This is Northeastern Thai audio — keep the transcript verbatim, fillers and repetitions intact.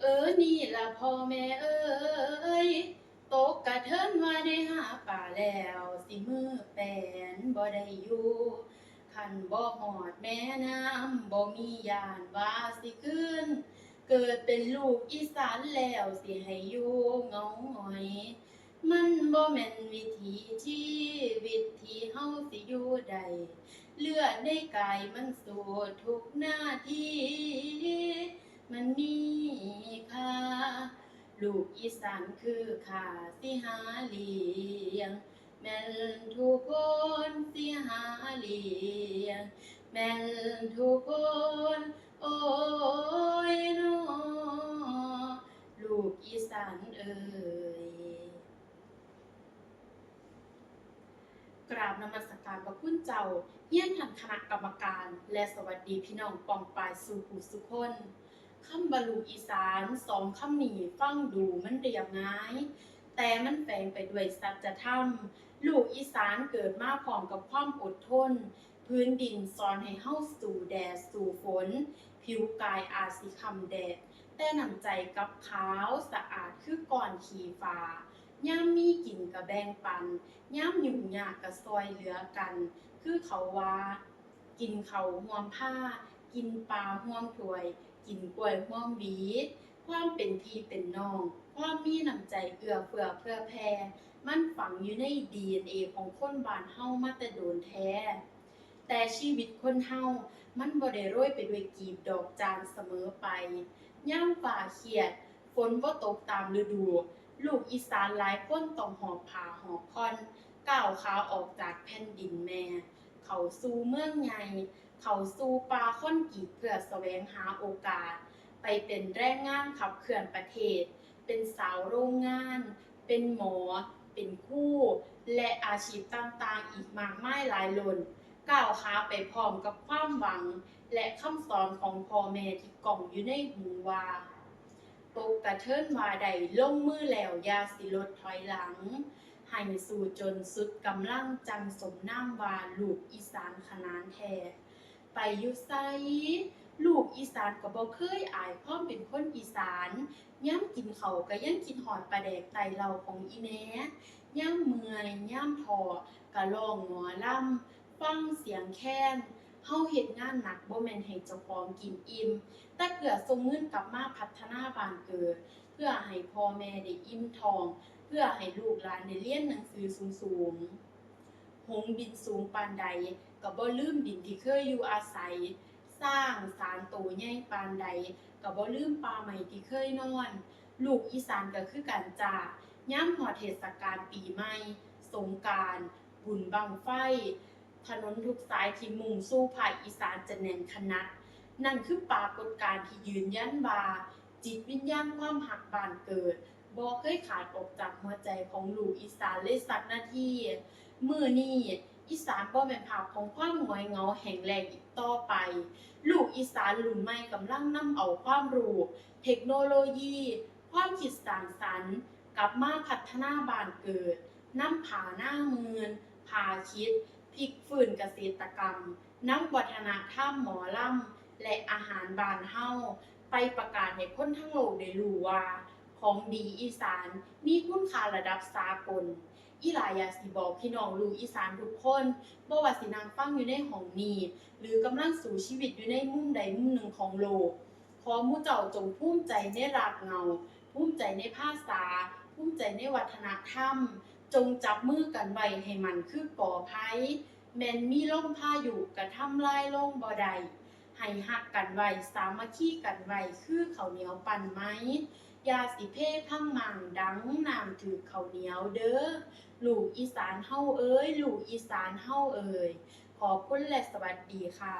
เออ นี่ล่ะพ่อแม่เอ้ย ตกกะเทินว่าได้หาปลาแล้ว สิมือแปนบ่ได้อยู่ คันบ่ฮอดแม่น้ำ บ่มีย่านว่าสิคืน เกิดเป็นลูกอีสานแล้ว สิให้อยู่เหงาหงอย มันบ่แม่นวิถีชีวิตที่เฮาสิอยู่ได้ เลือดในกายมันสู้ทุกนาที มันมีค่า ลูกอีสานคือข้าสิหาเลี้ยง แม่นทุกคนสิหาเลี้ยง แม่นทุกคน โอ้ยน้อ ลูกอีสานเอ่ย กราบนมัสการพระคุณเจ้า เฮียนท่านคณะกรรมการ และสวัสดีพี่น้องป้องปายสู่ผู้สู่คน คำว่าลูกอีสานสองคำนี้ฟังดูมันเรียบง่าย แต่มันแฝงไปด้วยสัจธรรม ลูกอีสานเกิดมาพร้อมกับความอดทน พื้นดินสอนให้เฮาสู้แดดสู้ฝน ผิวกายอาจสิค้ำแดด แต่น้ำใจกลับขาวสะอาดคือก้อนขี้ฟ้า ยามมีกินก็แบ่งปัน ยามยุ่งยากก็ซ่อยเหลือกัน คือเขาว่า กินข้าวห่วมผ้า กินปลาห่วมถ้วย กินกล้วยห่วมหวี ความเป็นพี่เป็นน้อง ความมีน้ำใจเอื้อเฟื้อเผื่อแผ่ มันฝังอยู่ในดีเอ็นเอของคนบ้านเฮามาแต่โดนแท้ แต่ชีวิตคนเฮามันบ่ได้โรยไปด้วยกีบดอกจานเสมอไป ยามฟ้าเครียด ฝนบ่ตกตามฤดู ลูกอีสานหลายคนต้องหอบผ้าหอบผ่อน ก้าวขาออกจากแผ่นดินแม่ เข้าสู่เมืองใหญ่ เข้าสู่ป่าคอนกรีตเพื่อแสวงหาโอกาส ไปเป็นแรงงานขับเคลื่อนประเทศ เป็นสาวโรงงาน เป็นหมอ เป็นครู และอาชีพต่างๆ อีกมากมายหลายล้น ก้าวขาไปพร้อมกับความหวัง และคำสอนของพ่อแม่ที่ก้องอยู่ในหูว่า ตกกะเทินว่าได้ลงมือแล้วอย่าสิลดถอยหลัง ให้สู้จนสุดกำลังจั่งสมนามว่าลูกอีสานขนานแท้ ไปอยู่ไส ลูกอีสานก็บ่เคยอายความเป็นคนอีสาน ยามกินข้าวก็ยังคิดฮอดปลาแดกไต้เหล้าของอีแม่ ยามเมื่อย ยามท้อก็ร้องหมอลำ ฟังเสียงแคน เฮาเฮ็ดงานหนักบ่แม่นให้เจ้าของกินอิ่ม แต่เพื่อส่งเงินกลับมาพัฒนาบ้านเกิด เพื่อให้พ่อแม่ได้อิ่มท้อง เพื่อให้ลูกหลานได้เรียนหนังสือสูงๆ หงส์บินสูงปานใด ก็บ่ลืมดินที่เคยอยู่อาศัย ช้างสามโตใหญ่ปานใด ก็บ่ลืมป่าไม้ที่เคยนอน ลูกอีสานก็คือกันจ้า ยามฮอดเทศกาลปีใหม่ สงกรานต์ บุญบั้งไฟ ถนนทุกสายที่มุ่งสู่ภาคอีสานจะแน่นขนัด นั่นคือปรากฏการณ์ที่ยืนยันว่า จิตวิญญาณความฮักบ้านเกิด บ่เคยขาดออกจากหัวใจของลูกอีสานเลยสักนาที มื้อนี้อีสานบ่แม่นภาพของความหงอยเหงาแห้งแล้งอีกต่อไป ลูกอีสานรุ่นใหม่กำลังนำเอาความรู้ เทคโนโลยี ความคิดสร้างสรรค์ กลับมาพัฒนาบ้านเกิด นำผ้านาหมื่น ผ้าคิด พลิกฟื้นเกษตรกรรม นำวัฒนธรรมหมอลำ และอาหารบ้านเฮา ไปประกาศให้คนทั้งโลกได้รู้ว่า ของดีอีสานมีคุณค่าระดับสากล อีหลาอยากสิบอกพี่น้องลูกอีสานทุกคน บ่ว่าสินั่งฟังอยู่ในห้องนี้ หรือกำลังสู้ชีวิตอยู่ในมุมใดมุมหนึ่งของโลก ขอหมู่เจ้าจงภูมิใจในรากเหง้า ภูมิใจในภาษา ภูมิใจในวัฒนธรรม จงจับมือกันไว้ให้มั่นคือกอไผ่ แม่นมีลมพายุกะทำลายลงบ่ได้ ให้ฮักกันไว้ สามัคคีกันไว้ คือข้าวเหนียวปั้นไหม อย่าสิเพพังหม่างดังน้ำถืกข้าวเหนียวเด้อ ลูกอีสานเฮาเอ๋ย ลูกอีสานเฮาเอ๋ย ขอบคุณและสวัสดีค่ะ